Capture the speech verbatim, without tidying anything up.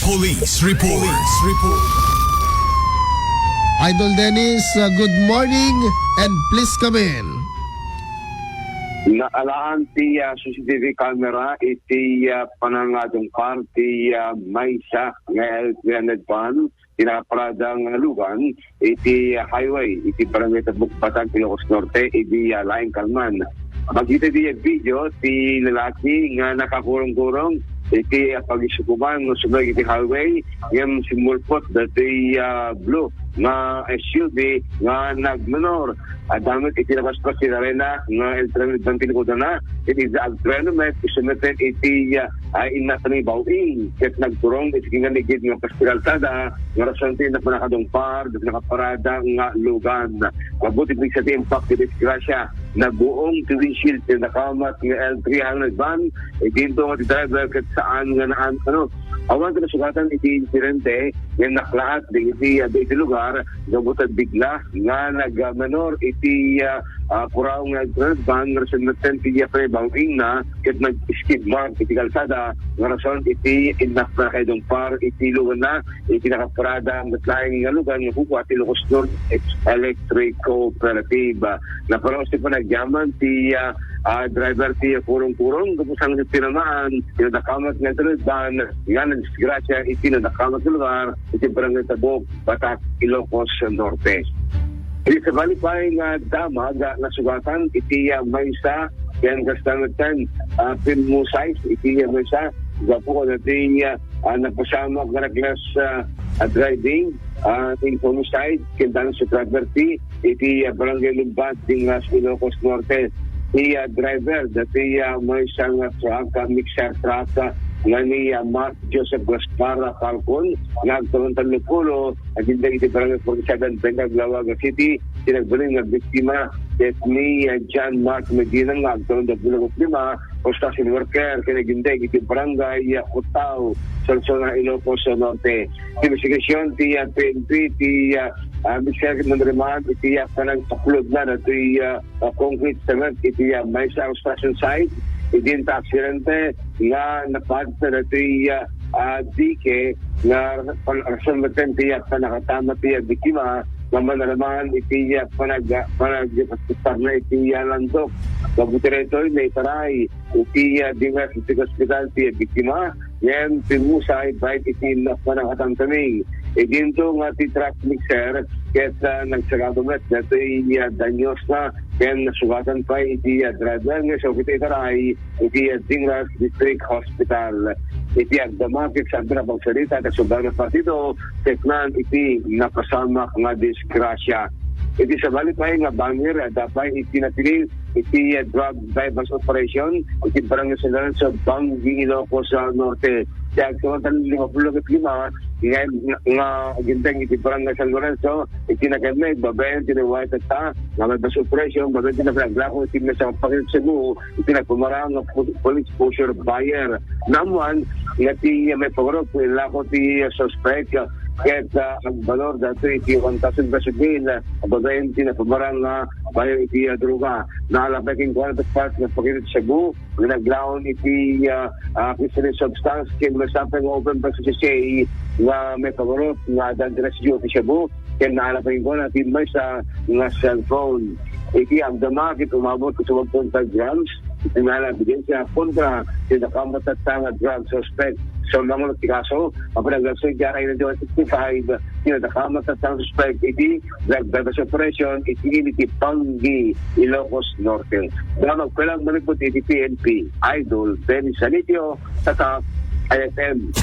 Police Report. Police Report. Idol Dennis, uh, good morning and please come in. Naalaan ti, ah, C C T V camera iti, ah, panangadungpar ti, ah, maysa nga L three hundred van, ti nakaparada nga lugan iti highway iti Barangay Tabuk, Batan, Ilocos Norte, idi, ah, laeng kalman. Makita iti video ti lalaki nga nakakurong-kurong iti, ah, pagisukuman no sumrek iti highway ngem simmulpot datoy, ah, blue nga S U V nga nagmenor. Adda met iti napaspas ti arena nga L three hundred van ti likudanna, iti agtreno met, isu met iti, ah, ah, inna ti baw-ing ket nagturong iti kinanigid nga pas ti kalsada nga rason ti inna ti nakadungpar, dagiti nakaparada nga lugan. Mabuti pigsa ti impact ti disgrasya. Naguong ti windshield ti nakamat nga L three hundred van. Idinto nga ti driver ket saan nga naan, ano, awan ti nasugatan iti insidente nga naklaat dagiti, ah, iti lugar, gapu ta bigla nga nagmenor iti, ah, ah, puraw nga L three hundred van, rason met ti panabaw-ingna ket nag-skid mark iti kalsada nga rason iti inna ti nakaidungpar iti luganna iti nakaparada met laeng nga lugar nga kukua ti Ilocos Norte Electric Cooperative. Naparaos ti panagyaman ti, ah, ah, driver ti kurong-kurong gapu saan ti tinamaan ti nadakamat nga L three hundred van nga nagdisgrasya iti nadakamat nga lugar iti Barangay Tabuk, Batan, Ilocos Norte. Iti sabali pay nga damag, ah, nasugatan iti, ah, maysa ken kasta met, ah, pin-homicide iti, ah, maysa gapu kadagiti, ah, ah, napasamak nga reckless, ah, ah, driving, ah, in-homicide ken dangerous driver ti iti, ah, Barangay Lumban, Dingras, Ilocos Norte. Ti, ah, driver dati, ah, maysa nga truck, ah, mixer truck, ah, nga ni, ah, Mark Joseph Gaspar, ah, Falcon, nga agtawen tallo pulo, agindeg iti Barangay forty-seven, Bendag, Laoagan City, ti nagbalin nga biktima ket ni, ah, John Mark Medina nga agtawen dapulu't lima, construction worker, ken agindeg iti Barangay, ah, Cutao, Sorsogon, Ilocos Norte. Ti investigasyon ti, ah, P N P, ti, ah, ah, investigasyon nagriman iti, ah, panagpaklod na datoy, ah, ah, concrete cement iti, ah, maysa construction site. Iti inta aksidente nga napadta datoy, ah, ah, dike nga pan-, rason met ti, ah, panakatama ti, ah, biktima nga manaraman iti, ah, panag-, panag-, panagparna iti, ah, landok. Gapu daytoy, naitaray iti, ah, Dingras District Hospital ti biktima, ngem pin-homicide baet iti panakatamtaming. Idinto nga ti truck mixer ket, ah, nagsagaba met datoy, ah, danyosna ken nasugatan pay iti, ah, driver nga isu ket itaray iti, ah, Dingras District Hospital. Iti agdama ket saan ti napagsalita ti sundalo nga partido, teknan iti napasamak nga disgrasya. Iti sabali pay nga bangir, adda pay iti napili iti, eh, drug buy-bust operation iti Barangay San Lorenzo, Bangui, Ilocos, ah, Norte. Ti agtawen tallo pulo ket lima nga, nga agindeg iti Barangay San Lorenzo, iti nakemmeg babaen ti nawayatta nga buy-bust operation, babaen ti naglako iti maysa nga paket Cebu, iti nagpamarang nga pu-, police pusher buyer. Naammuan nga ti, eh, maipagarup illako ti, eh, suspek, ah, ket, ah, agbalor daytoy iti one thousand pesos bail, ah, babaen ti napamarang nga buyer iti, ah, droga. Naala pay kenkuana ti part nga paket Cebu nga naglaon iti, ah, ah, crystalline substance ken maysa pay nga open pay nga sachet nga maipagarup nga dangerous iti Cebu ken naala pay kenkuana ti maysa nga cellphone. Iti agdama ket umabot iti one point five grams iti naala ebidensya kontra ti nakamat tatta nga drug suspect. Sa umanglo ti kaso, mapinaglagsay ti R I ninety-one sixty-five, ti nakamat tatta nga suspect iti drug buy-bust operation iti, iti Bangui, Ilocos Norte. Damag ko lang manipod iti P N P, Idol Benny Sanitio, Tatak, I F M.